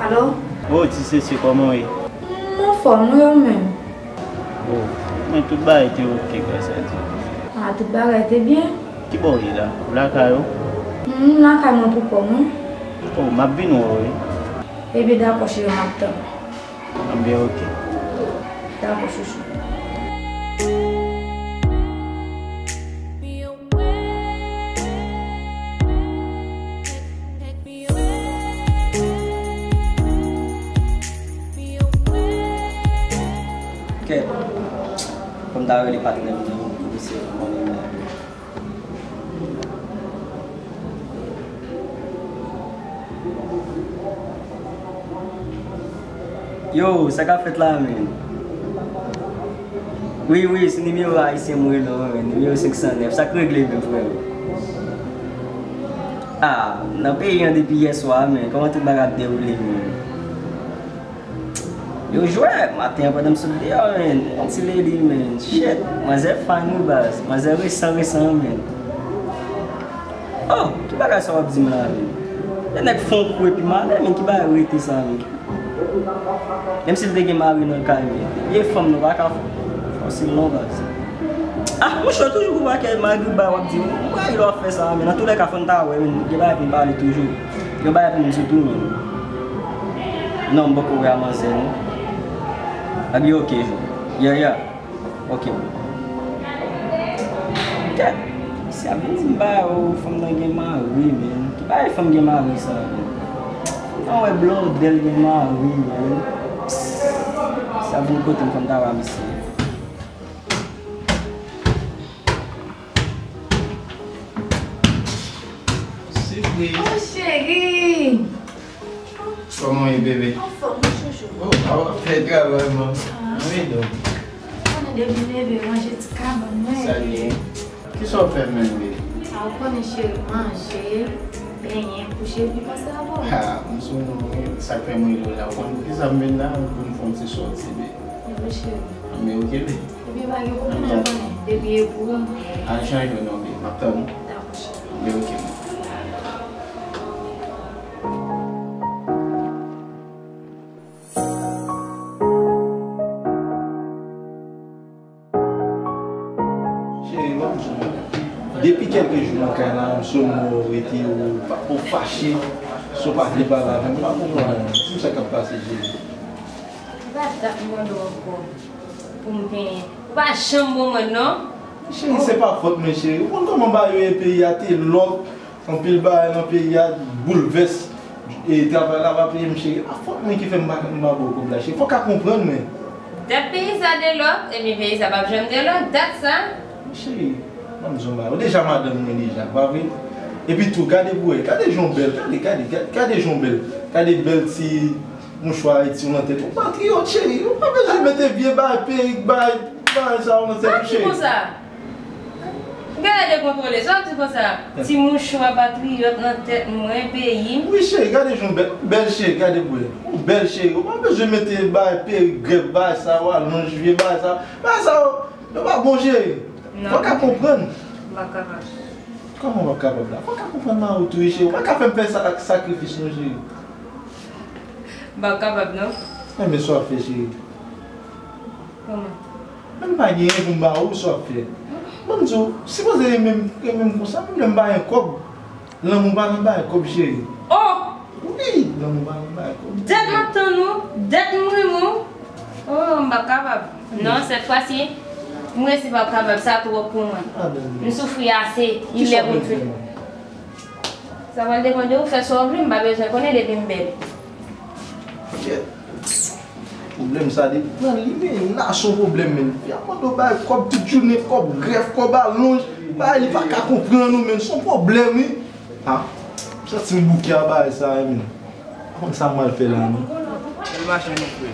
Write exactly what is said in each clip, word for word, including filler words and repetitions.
Alo? Oh, ti Sese, kòman w ye? M anfòm, wi, ou menm? Oh, mwen tout bagay te oke, gras a Dye. Ah, tout bagay te byen. Ki bò w ye la? Ou lakay ou? M lakay mwen pou kò mwen. Oh, m ap vin wè w, wi. Ebyen, dakò, cheri, m ap tann. Anben, oke. Dakò, chouchou. Kèt. Fò m ta rele patnè m nan pou misye konnen m la. Yo, sa k ap fèt la, menn? Wi, wi, se nimewo ayisyen m rele w, menn. Nimewo senk san nèf. Sa k regle, menn, frè? Ah, nan peyi an depi yèswa, menn. Kòman tout bagay ap dewoule, menn? Yo jwè, maten an pandan m sot deyò, menn. Yon ti lady, menn. Shit, manzè fine wi baz. Manzè resan, resan, menn. Oh, ki bagay sa w ap di m la, menn? Yon nèg fè yon kou epi malè, menn, ki bagay rete sa, menn? Menm si l te gen mari nan kay, menn. Vye fanm, nou pa ka fòse l non, baz. Ah, monchè, toujou pou pakèt magriba w ap di, m rayi lè w ap fè sa, menn. Antoulèka, fò n ta wè, menn. Gen bagay pou n pale toujou. Gen bagay pou n di tou, menn. Non, m poko wè a manzè, non. Abi, oke, yeah, yeah. Oke. Kèt, si ap vin di m bagay, oh, fanm nan gen mari, menn. Ki bagay fanm gen mari sa, menn? Fanm nan wè blòdè l gen mari, menn. Si ap vin kote m, fò n ta wè misye. Sipriz. Oh, cheri! Kòman w ye, bebe? Anfòm, wi, chouchou. Oh, a w ap fè travay, man. Ah. Wi, donk. Ou konnen depi m leve, ranje ti kabann mwen. Sa gen? Kisa w fè menm, bebe? A, ou konnen, cheri, manje, benyen, kouche, epi panse avè w. Ha, m sou nou, wi. Sa k fè m rele w la. Ou konn poukisa m vin la? Pou m fè yon ti sòti, bebe. Wi, cheri. Anben, oke, bebe. Ebyen, pa gen pwoblèm, ou konnen. Depi e pou ou. Al chanje w non, bebe. M ap tann ou. Dakò, cheri. Anben, oke, bebe. Cheri, m ap di w, depi kèlke jou nan kay la, m sonn wè w rete, ou pa, ou fache, si w pa vle pale avè m, m pa konprann. Di m sa k ap pase, cheri. Ou pa dat m mande w ankò pou m benyen. Ou pa janm bon mwen, non. Cheri, se pa fòt mwen, cheri. Ou konn kòman bagay yo ye peyi a te lòk, anpil bagay nan peyi a boulvès. E travay la pa peye m, cheri. A fòt mwen ki fè m pa, m pa ba w kòb la, cheri. Fò w ka konprann mwen. Dat peyi sa delòk, ebyen peyi sa p ap janm delòk, dat sa. Cheri, ban m di w bagay. Ou deja madanm mwen deja, pa vre? Epi tou, gade pou wè. Gade jan w bèl. Gade, gade, gade, gade jan w bèl. Gade bèl ti mouchwa Ayiti w nan tèt ou. Patriyòt, cheri. Ou pa bezwen mete vye bagay, perik, bagay, bagay sa yo nan tèt ou, cheri. Sa w di konsa? Gade dekontwole, sa w ap di konsa? Ti mouchwa patriyòt nan tèt mwen, peyi m. Wi, cheri, gade jan w bèl, bèl cheri, gade bwè. Ou bèl cheri, ou pa bezwen mete bagay perik, grèf, bagay sa yo, alonj, vye bagay sa. Bagay sa yo, yo pa bon, cheri. Non. Fò w ka konprann. M pa kapab. Kòman w pa kapab la? Fò w ka konprann mari w tou, wi, cheri. Ou pa ka fè m fè sa, sakrifis, non, cheri. M pa kapab, non. Enben, sa w ap fè, cheri? Kòman? Mwen m pa genyen pou m ba ou sa w ap fè. Ban m di w, sipoze renmen m, renmen m konsa, menm lè m pa gen kòb. Lanmou pa nan bay kòb, cheri. Oh! Wi, lanmou pa nan bay kòb. Dat m ap tann ou, dat m renmen w. Oh, m pa kapab. Non, sèt fwa si, m resi pa kapab, sa twòp pou mwen. M soufri ase, li lè pou m fini. Sa pral depann de ou, fè sa w vle, m pa bezwen konnen depi m bèl. Kèt. Pwoblèm sa depi pran li, men, la se yon pwoblèm, men. Fi a mande w bay kòb tout jounen, kòb grèf, kòb alonj, bay li pa ka konprann ou, men, se yon pwoblèm, wi. Ah, m santi m bouke a bagay sa, wi, men. Konn sa m pral fè la, non. Bèl machin, mon frè.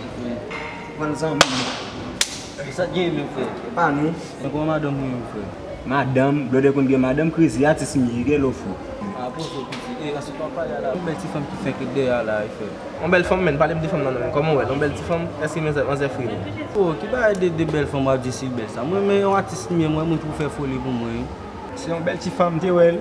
Konn zanmi. Sa t gen, mon frè? E pa nou. Men kòman madanm ou ye, mon frè? Madanm, blòdè konn gen madanm, krezi, atis m ye, gen lòfou. A, poze w, piti. E, ansi pa pale a la. Yon bèl ti fanm ki fenk dèyè a la, e frè. Yon bèl fanm, men, pale m de fanm nan, non, men kòman w wè l? Yon bèl ti fanm, èske manzè, manzè fre, non? Oh, ki bagay de, de bèl fanm w ap di si bèl sa? Mwen, men yon atis m ye, mwen, mwen pou fè foli pou mwen, wi. Se yon bèl ti fanm, m te wè l.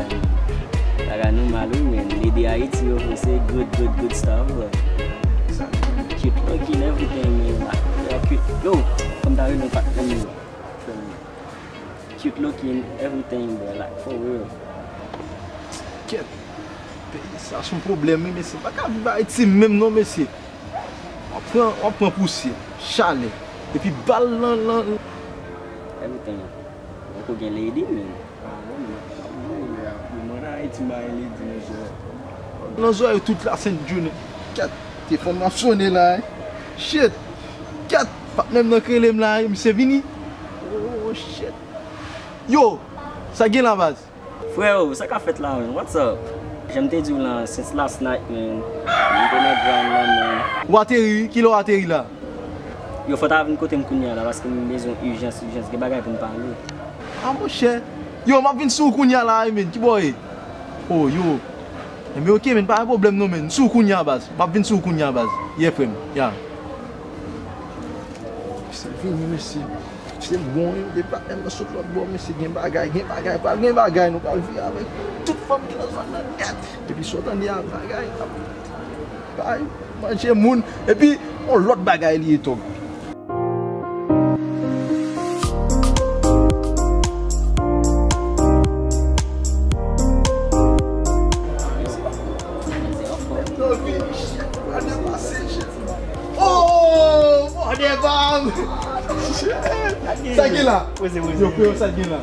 bagay, bagay nòmal wi, men. Lady Haiti yo, se good, good, good stuff, bro. Cute looking, everything, man. Like, yo, cute. Yo, kòm ta rele yon patnè m yo. Cute looking, everything, bro. Like, for real. Kèt. Peyi sa se yon pwoblèm, wi, mesye. M pa ka viv Ayiti menm, non, mesye. W ap pran, w ap pran pousyè, chalè, epi bal nan, nan. Everything. Poko gen lady, men. Ti mayi li di, monchè. Nan zòrèy tout la sent jounen. Kèt, telefòn nan ap sone la, hein. Shit. Kèt, patnè m nan k rele m la, hein, misye vini. Oh, shit. Yo, sa gen la, baz? Freo, sa k ap fèt la, man? What's up? Jan m te di w lan, since last night, man, m te nan grind lan, man. Ou ateri, wi? Kilè w ateri la? Yo, fò w ta vin kote m kounye a la, paske m bezwen ijans, ijans. Gen bagay pou n pale. Ah, monchè. Yo, m ap vin sou ou kounye a la, wi, man. Kibò w ye? Oh, yo. Enben, oke, man, pa gen pwoblèm non, man. M sou ou kounye a, baz. M ap vin sou ou kounye a, baz. Yeah, frè m. Yeah. Misye vini, mesye. Misye bon, wi. Depi patnè m nan sot lòt bò, mesye, gen bagay, gen bagay, pral gen bagay. Nou pral vire avèk tout fanm ki nan zòn nan nèt. Epi sa w tande a, bagay ap bay manje moun. Epi, yon lòt bagay li ye, tòg. Oh, bòdè pa m! Sa gen la? Poze, poze. Yo, freo, sa gen la?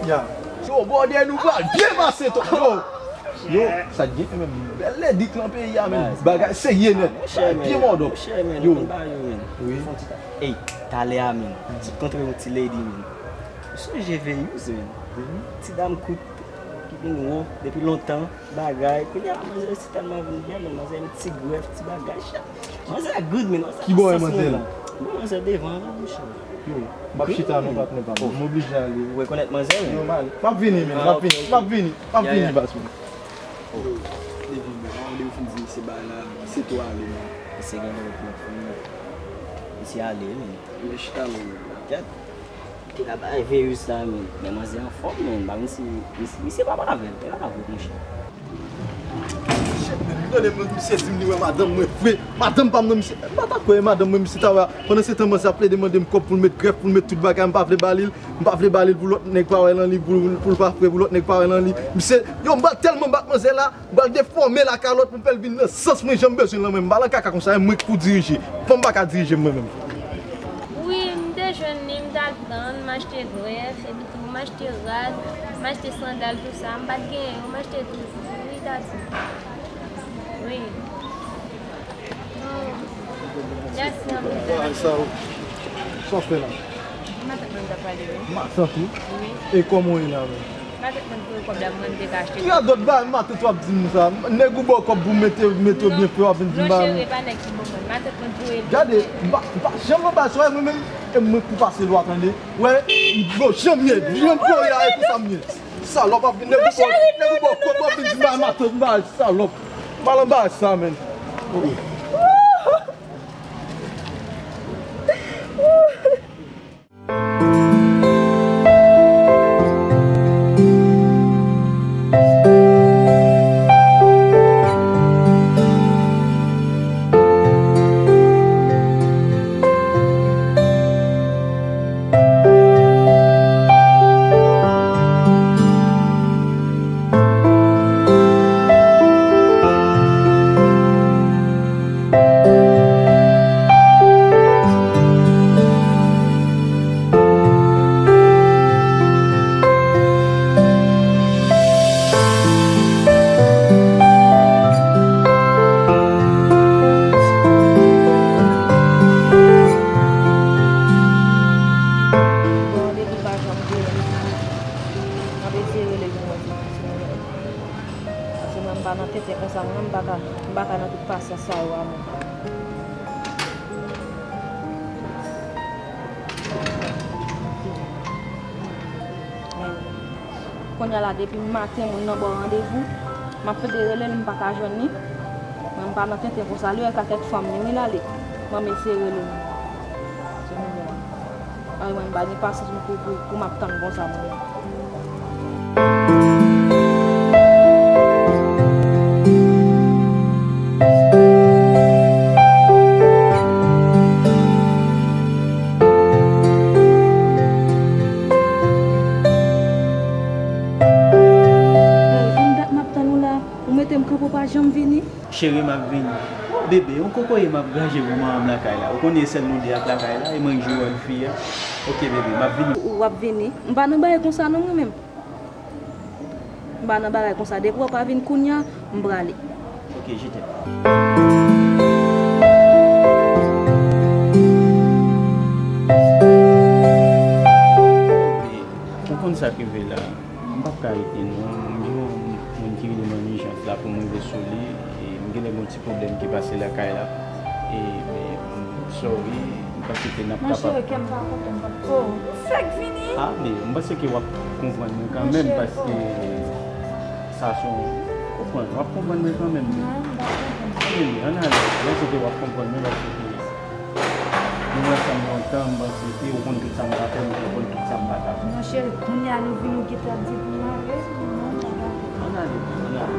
Ya. Yo, bòdè, nou pral byen pase, tòg. Yo, yo, sa gen menm. Bèl ledi k lan peyi a, menm. Bagay serye nèt. Bagay byen mòdòp. Yo. Wi. Ey, talè a, menm. M t kontre yon ti lady, menm. Ou sonje Veyous, menm? Ti dam kout ki vin wo depi lontan, bagay. Kounye a, manzè si tèlman vin bèl, menm, manzè yon ti grèf, ti bagay, chat. Manzè good, menm, manzè. Kibò w wè manzè la? Bon, manzè devan, la, monchè. Yo, m ap chita non, patnè pa m. M oblije ale. Ou rekonèt manzè, menm? Yo, m ale. M ap vini, menm. M ap vini, m ap vini, m ap vini, baz, menm. Yo, devan, bon, an de ou fin di se bagay la, se tou ale, menm. Misye gen lòt lòt fanm, menm. Misye ale, menm. Yo, chita, menm. Kèt. Te ka bay Veyous la, menm. Men manzè anfòm, menm. M pa konn si misye, misye pa pale avè l. Te ka avè l, monchè. Shit, menm. Tande, menm, misye di m li wè madanm mwen vre. Madanm pa m nan, misye. M pa ta kwè madanm mwen, misye ta wè. Pandan se tan, manzè ap plede mande m kòb pou l met grèf, pou l met tout bagay. M pa vle ba li l. M pa vle ba li l pou lòt nèg pa wè l nan li, pou, pou l pa frè, pou lòt nèg pa wè l nan li. Misye, yo, m pral tèlman bat manzè la. M pral defòme lakalòt pou m fè l vin nan sans mwen jan m bezwen l lan, men m pa nan kaka konsa, e mwen k pou dirije. Fanm pa ka dirije m mwen menm. Wi, m te jwenn li, m t al tann, m achte grèf, epi tou m achte rad, m achte sandal, tou sa. M pa t genyen yo, m achte tout. Wi, Tati. Wi. Oh. Mèsi anpil. Sa w, sa w fè la? Matant mwen t ap pale, wi. Matant ou? Wi. E kòman w ye la menm? Matant mwen voye kòb la, mwen te ka achte. Ki radòt bagay matant w ap di m sa? Nèg ou ba w kòb pou mete, mete yo byen fre, w ap vin di m bagay. Non, cheri, e pa nèg ki ba w kòb. Matant mwen voye l. Gade, m pa, m pa janm anba sou mwen menm, e mwen pou pase lwa, tande. Wè, m pa janm ye, janm voye a, e konsa m ye. Salòp ap vin, nèg ou ba w, nèg ou ba w kòb, w ap vin di m bagay matant, m bagay salòp. M al anba sa, menm. Bon, depi l pa janm vini, m ap eseye rele l pou mwen, si, si mwen jwenn. Paske mwen, m pa nan tenten konsa, mwen, m pa ka, m pa ka nan tout pasyans sa yo a mwen. Men, kounye a la, depi maten, moun nan ba w randevou, m ap plede rele l, m pa ka jwenn li. Mwen, m pa nan tenten konsa, li wè kakèt fanm li, wi, l ale. Mwen, m eseye rele l. Se mwen menm. Ay, mwen, m pa gen pasyans pou, pou, pou m ap tann konsa, mwen menm. Konn dat m ap tann ou la, ou mete m kanpe, ou pa janm vini. Cheri, m ap vini. Bebe, yon kokoye m ap granje pou manman m lakay la. Ou konnen e sèl nou de ak lakay la, e mwen k jwe wòl fi a. Oke, bebe, m ap vini. Ou, ou ap vini? M pa nan bagay konsa non, mwen menm. M pa nan bagay konsa. Depi w pa vin kounye a, m prale. Ok, je t'aime. Ou konn sa k rive la. M p ap ka rete non. M gen yon moun ki rele mwen ijans la pou m rive sou li. E m genlè gen yon ti pwoblèm ki pase lakay la. E, men, m sorry, m panse ke n ap kapab. Monchè, kè m pa kontan, m p ap. Oh, ou fèk vini? Ah, men m panse ke w ap konprann mwen kanmenm, paske sa se yon, konprann, w ap konprann mwen kanmenm. Non, m p ap konprann. Anben, ann ale, m panse ke w ap konprann mwen, paske nou ansanm lontan, m panse ke ou konn tout sa m ka fè, m konn tout sa m pa ka fè. Monchè, kounye a nou vin ou gentan ap di pou m ale? Non, m pa dakò. Ann ale, ann ale.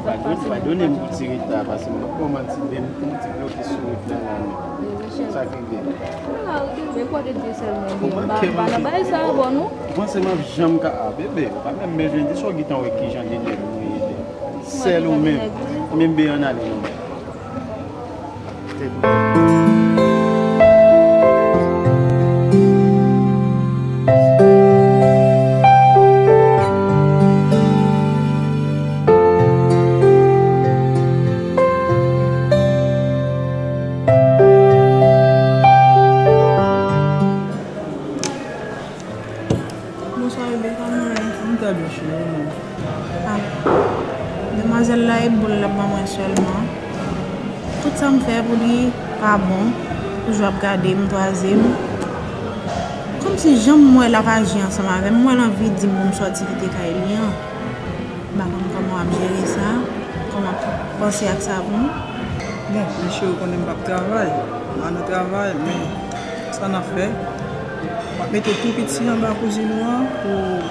Padone, padone m pou ti reta, paske m poko manti, m te, m te bloke sou wout la, la, men sa k rive. Ou manke, manke. Ou panse m ap janm ka, a, bebe, ou pa menm bezwen di sa, w gentan wè kijan de nèg mwen ye. Sèl ou menm. Menm be ann ale non. Bonswa bebe, kòman w ye? M trè byen cheri, ou menm? Ah, demwazèl la e boul l ap ban mwen sèlman. Tout sa m fè pou li pa bon. Toujou ap gade m, twaze m. Kòmsi jan m wè l ap aji ansanm avè m, m wè l anvi di m pou m sòti kite kay li an. M pa konn kòman w ap jere sa, kòman w ap panse ak sa pou m. Bon, men cheri, ou konnen m p ap travay. M pa nan travay, men sa n ap fè? M ap mete w tou piti anba kouzin ou an pou,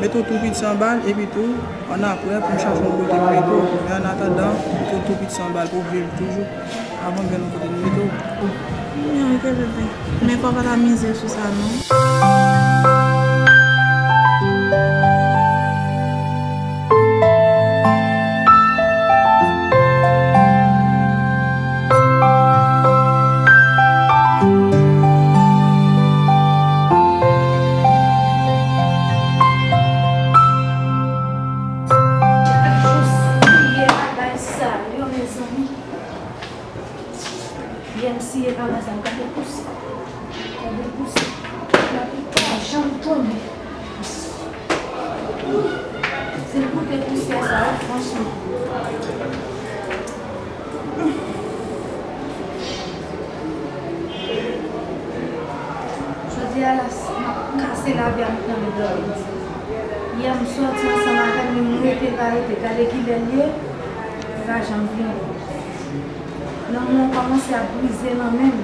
mete w tou piti anba l, epi tou, annapre, pou m chache yon kote m mete w. Men annatandan, mete w tou piti anba l pou w viv toujou. Avan m jwenn yon kote m mete w. Byen, ok, bebe. Men fò w pa ta mize sou sa, non. Jis kriye bagay sa yo, mezanmi. Yè m siye bagay sa, gade pousyè. Gade pousyè. Lapli pa janm tonbe. Se pou te pousyè sa, wi, franchman. Jodi a la, m ap kase lavi a m nan men dòmi. Yè m sòti ansanm avè l, men m rete, m pa rete. Gade kilè l ye, li pa janm vini. Lanmou an kòmanse ap brize nan men m.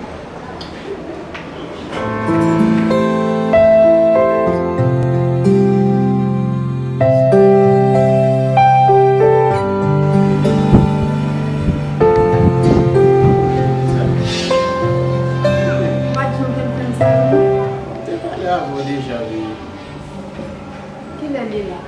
Ou pa t janm konn fè m sa yo, non? M te pale avè w deja, wi. Kilè l ye la?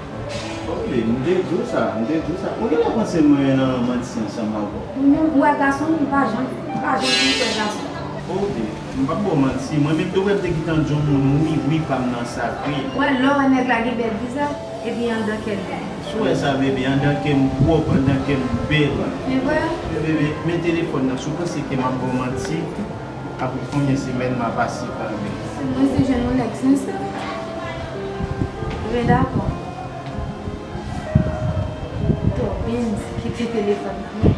Ok, m te di w sa, m te di w sa. Ou genlè panse mwen nan manti ansanm avè w? Ou menm, ou wè gason, ou pa janm, ou pa janm fin kwè gason. Ok, m p ap ba w manti. Mwen menm tou, wè, m te gentan di yon moun wi, wi pa m nan sa vre. Ou wè, lè w wè nèg la gen bèl vizaj, epi anndan kè l bèl. Si w wè sa, bebe, anndan kè m pwòp, anndan kè m bèl. Men vre? Men bebe, men telefòn nan, si w panse ke m ap ba w manti, apre konbyen semèn m a pase kanmenm. Si mwen se jwenn yon nèg sensè. Ebyen, dakò. Dobbins, kite telefòn nan.